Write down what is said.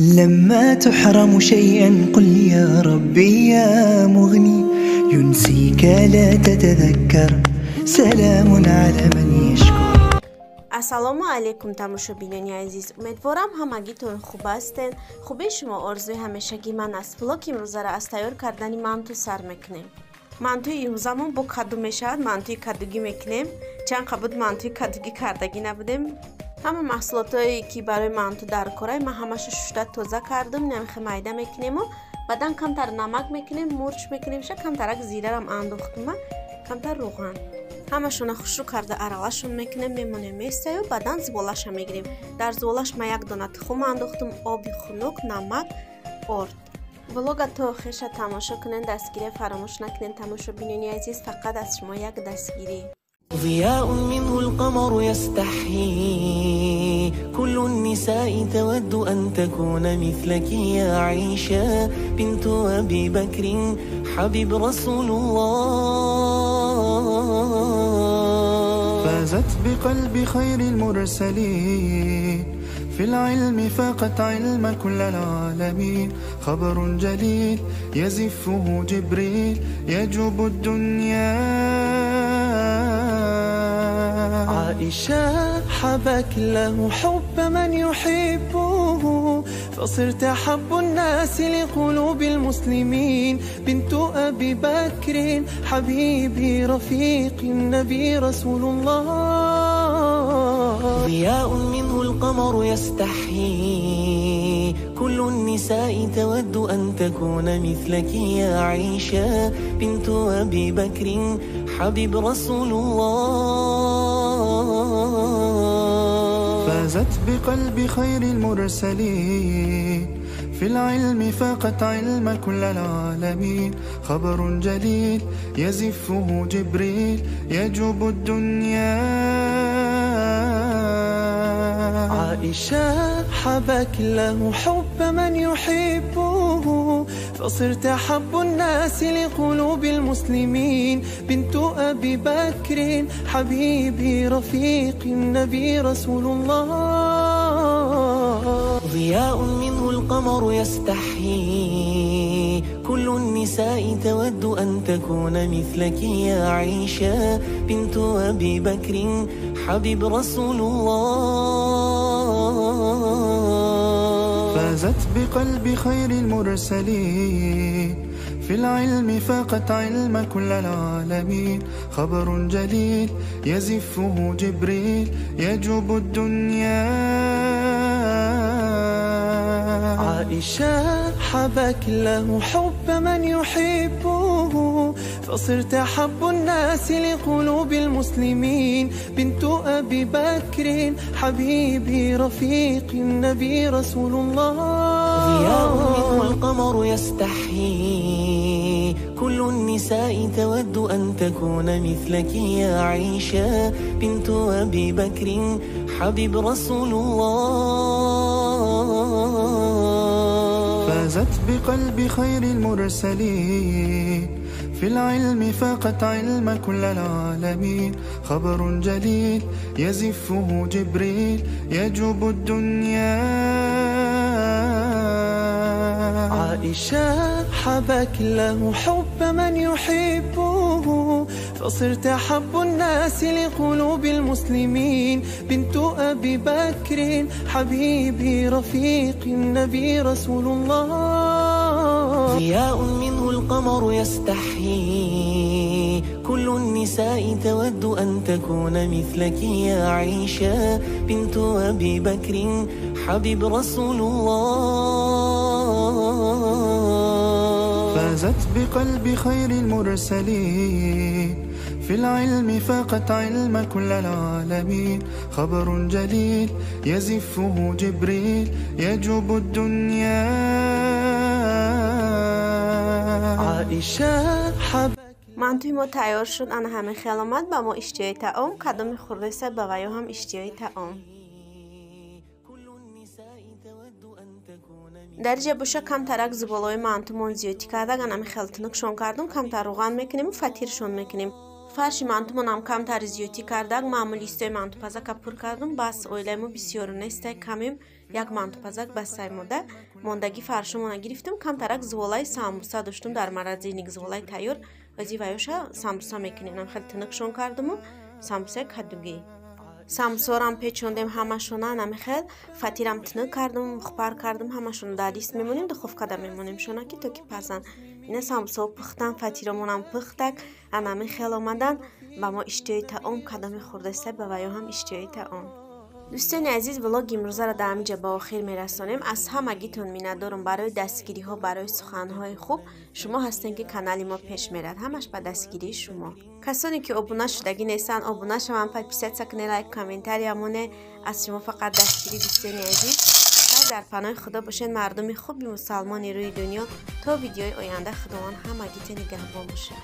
لما تحرم شيئا قل يا ربي يا مغني ينسيك لا تتذكر سلام على من يشكر. Ассалому алайкум, тамошобинони азиз. Умедворам, ҳамагитон хуб ҳастен. Хубии шумо орзуи ҳамешагии ман аст. Влог имрӯзаро аз тайёр кардани манту сар мекунем. Мантуи имрӯзамон бо каду мешавад. Мантуи кадугӣ мекунем. Чанд қабуд мантуи кадугӣ кардагӣ набудем. Ҳама маҳсулотое ки барои манту дар корай, ман ҳамаша шушта тоза кардам. Намихе майда мекунему баъдан камтар намак мекунем, мурч мекунем, ша камтарак зирарам андохтума, камтар рӯған. Ҳамашона хушрӯ карда аралашон мекунем, мемонем, местаю, баъдан зуволаша мегирем. Дар зуволаш ма як дона тухм андохтум, оби хунук, намак, орд. Влога то охирша тамошо кунен, дастгирия фаромӯш накунен, тамошобинони азиз. Фақат аз шумо як дастгирӣ. ضياء منه القمر يستحيي كل النساء تود أن تكون مثلك يا عائشة بنت أبي بكر حبيب رسول الله. فازت بقلب خير المرسلين في العلم فاقت علم كل العالمين خبر جليل يزفه جبريل يجوب الدنيا. عائشة حبك له حب من يحبه فصرت أحب الناس لقلوب المسلمين بنت أبي بكر حبيبي رفيق النبي رسول الله. ضياء منه القمر يستحيي كل النساء تود أن تكون مثلك يا عائشة بنت أبي بكر حبيب رسول الله. فازت بقلب خير المرسلين في العلم فاقت علم كل العالمين خبر جليل يزفه جبريل يجوب الدنيا. عائشة حبك له حب من يحبه فصرت أحب الناس لقلوب المسلمين بنت أبي بكر حبيبي رفيق النبي رسول الله. ضياء منه القمر يستحيي كل النساء تود أن تكون مثلك يا عائشة بنت أبي بكر حبيب رسول الله. فازت بقلب خير المرسلين في العلم فاقت علم كل العالمين خبر جليل يزفه جبريل يجوب الدنيا. عائشة حبك له حب من يحبه فصرت أحب الناس لقلوب المسلمين بنت أبي بكر حبيبي رفيق النبي رسول الله. ضياء منه القمر يستحيي كل النساء تود أن تكون مثلك يا عائشة بنت أبي بكر حبيب رسول الله. فازت بقلب خير المرسلين في العلم فاقت علم كل العالمين خبر جليل يزفه جبريل يجوب الدنيا. عائشة حبك له حب من يحبه فصرت أحب الناس لقلوب المسلمين بنت أبي بكر حبيبي رفيق النبي رسول الله. ضياء منه القمر يستحيي كل النساء تود أن تكون مثلك يا عائشة بنت أبي بكر حبيب رسول الله. فازت بقلب خير المرسلين في العلم فاقت علم كل العالمين خبر جليل يزفه جبريل يجوب الدنيا. عائشة حب Мантуи мо тайёр шуд. Ана ҳамин хел омад. Ба мо иштиҳои таом, кадоми хӯрдеса, ба ваё ҳам иштиҳои таом. Дар иҷа боша камтарак зуболои мантумон зиёдтӣ кардак. Анами хел тунукшон кардум, камтар рӯған мекунему, фатиршон мекунем. Фарши мантумонам камтар зиёдтӣ кардак. Маъмули истои мантупазака пур кардум. Бас, оилаи мо бисёр нестай, камем. Як мантупазак бастай мода мондагӣ фаршумона гирифтум, камтарак зуволаи самбуса доштум дар морозильник, зуволаи тайёр. Ози ваёша самбуса мекунем. Нам хеле тунукшон кардуму самбусаи кадугӣ. Самбусорам печондем ҳамашона, намихел фатирам тунук кардум, хупар кардум, ҳамашона дар лист мемонем, духовкада мемонем шона ки то ки пазан. Ина самбусао пухтан, фатиромонам пухтак, анамихел омадан ба мо иштиҳои таом кадоми хӯрдаста, ба ваё ҳам иштиҳои таом. Дӯстони азиз, влоги имрӯзаро дар ҳаминҷа ба охир мерасонем. Аз ҳамагитон миннатдорум барои дастгириҳо, барои суханҳои хуб. Шумо ҳастем ки канали мо пеш мерад, ҳамаш ба дастгирии шумо. Касоне ки обуна шудагӣ нестанд, обуна шаванд, подписаться кунед, лайк, комментария моне. Аз шумо фақат дастгирӣ, дӯстони азиз. Дар паноҳи Худо бошед, мардуми хуби мусалмони рӯи дунё. То видеои оянда Худованд ҳамагите нигаҳбон бошад.